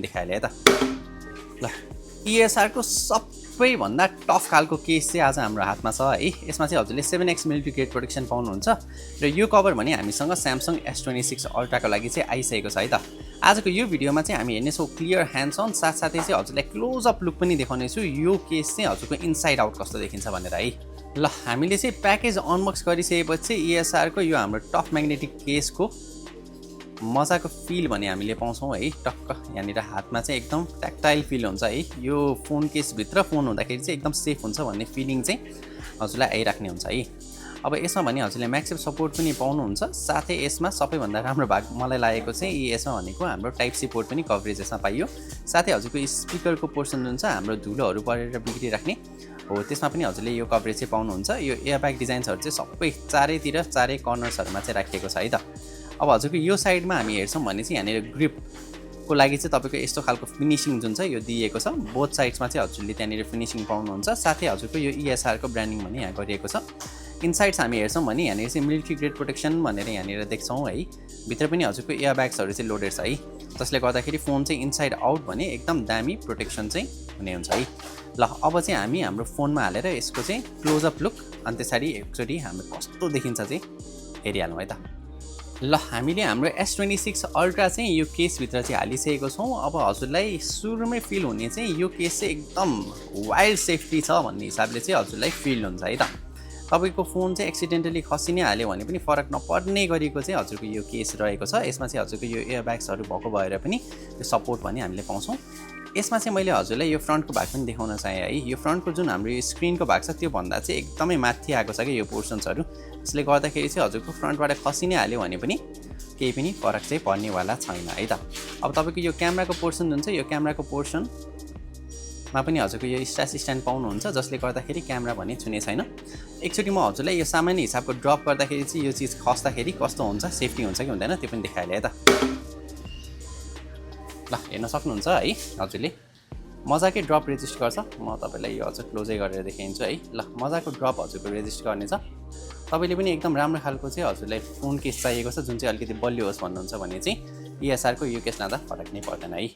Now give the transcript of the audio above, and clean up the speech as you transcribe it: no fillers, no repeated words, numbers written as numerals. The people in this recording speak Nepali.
देखाइहालेँ है त। ल ESR को सबैभन्दा टफ खालको केस चाहिँ आज हाम्रो हातमा छ है। यसमा चाहिँ हजुरले 7x मिलिट्री ग्रेड प्रोटेक्सन पाउनुहुन्छ र यो कभर भने हामीसँग Samsung S26 Ultra को लागि चाहिँ आइसकेको छ है त। आजको यो भिडियोमा चाहिँ हामी हेर्नेछौँ क्लियर ह्यान्ड्स अन, साथसाथै चाहिँ हजुरलाई क्लोज अप लुक पनि देखाउनेछु यो केस चाहिँ हजुरको इनसाइड आउट कस्तो देखिन्छ भनेर है। ल हामीले चाहिँ प्याकेज अनबक्स गरिसकेपछि ESR को यो हाम्रो टफ म्याग्नेटिक केसको मजाको फिल भने हामीले पाउँछौँ है। टक्क यहाँनिर हातमा चाहिँ एकदम ट्याक्टाइल फिल हुन्छ है। यो फोन केसभित्र फोन हुँदाखेरि चाहिँ एकदम सेफ हुन्छ भन्ने फिलिङ चाहिँ हजुरलाई आइराख्ने हुन्छ है। अब यसमा भने हजुरले म्याक्सिभ सपोर्ट पनि पाउनुहुन्छ, साथै यसमा सबैभन्दा राम्रो भाग मलाई लागेको चाहिँ यसमा भनेको हाम्रो टाइप सी पोर्ट पनि कभरेज यसमा पाइयो। साथै हजुरको स्पिकरको पोर्सन जुन छ हाम्रो धुलोहरू परेर बिग्रिराख्ने हो त्यसमा पनि हजुरले यो कभरेज चाहिँ पाउनुहुन्छ। यो एयरब्याग डिजाइन्सहरू चाहिँ सबै चारै कर्नर्सहरूमा चाहिँ राखिएको छ है त। अब हजुरको यो साइडमा हामी हेर्छौँ भने चाहिँ यहाँनिर ग्रिपको लागि चाहिँ तपाईँको यस्तो खालको फिनिसिङ जुन छ यो दिएको छ। बोथ साइड्समा चाहिँ हजुरले त्यहाँनिर फिनिसिङ पाउनुहुन्छ, साथै हजुरको यो ESR को ब्रान्डिङ पनि यहाँ गरिएको छ। इनसाइड्स हामी हेर्छौँ भने यहाँनिर चाहिँ मिलिट्री ग्रेड प्रोटेक्सन भनेर यहाँनिर देख्छौँ है। भित्र पनि हजुरको एयरब्याग्सहरू चाहिँ लोडेड छ है, जसले गर्दाखेरि फोन चाहिँ इनसाइड आउट भने एकदम दामी प्रोटेक्सन चाहिँ हुने हुन्छ है। ल अब चाहिँ हामी हाम्रो फोनमा हालेर यसको चाहिँ क्लोजअप लुक अनि त्यसरी एकचोटि हाम्रो कस्तो देखिन्छ चाहिँ हेरिहालौँ है त। ल हामीले हाम्रो S26 Ultra चाहिँ यो केसभित्र चाहिँ हालिसकेको छौँ। अब हजुरलाई सुरुमै फिल हुने चाहिँ यो केस चाहिँ एकदम वाइल्ड सेफ्टी छ भन्ने हिसाबले चाहिँ हजुरलाई फिल हुन्छ है त। तपाईँको फोन चाहिँ एक्सिडेन्टली खसि नै हाल्यो भने पनि फरक नपर्ने गरेको चाहिँ हजुरको यो केस रहेको छ। यसमा चाहिँ हजुरको यो एयरब्याग्सहरू भएको भएर पनि यो सपोर्ट भने हामीले पाउँछौँ। यसमा चाहिँ मैले हजुरलाई यो फ्रन्टको भाग पनि देखाउन चाहेँ है। यो फ्रन्टको जुन हाम्रो यो स्क्रिनको भाग छ त्यो भन्दा चाहिँ एकदमै माथि आएको छ कि यो पोर्सन्सहरू, त्यसले गर्दाखेरि चाहिँ हजुरको फ्रन्टबाट खसि नै हाल्यो भने पनि केही पनि फरक चाहिँ पर्नेवाला छैन है त। अब तपाईँको यो क्यामेराको पोर्सन जुन छ यो क्यामेराको पोर्सनमा पनि हजुरको यो स्ट्यान्ड पाउनुहुन्छ, जसले गर्दाखेरि क्यामेरा भने छुने छैन। एकचोटि म हजुरलाई यो सामान्य हिसाबको ड्रप गर्दाखेरि चाहिँ यो चिज खस्दाखेरि कस्तो हुन्छ, सेफ्टी हुन्छ कि हुँदैन त्यो पनि देखाइहालेँ है त। ल हेर्न सक्नुहुन्छ है हजुरले मजाकै ड्रप रेजिस्ट गर्छ। म तपाईँलाई यो हजुर क्लोजै गरेर देखाइदिन्छु है। ल मजाको ड्रप हजुरको रेजिस्ट गर्नेछ। तपाईँले पनि एकदम राम्रो खालको चाहिँ हजुरलाई फोन केस चाहिएको छ जुन चाहिँ अलिकति बलियो होस् भन्नुहुन्छ भने चाहिँ ESR को यो केस लाँदा फरक नै पर्दैन है।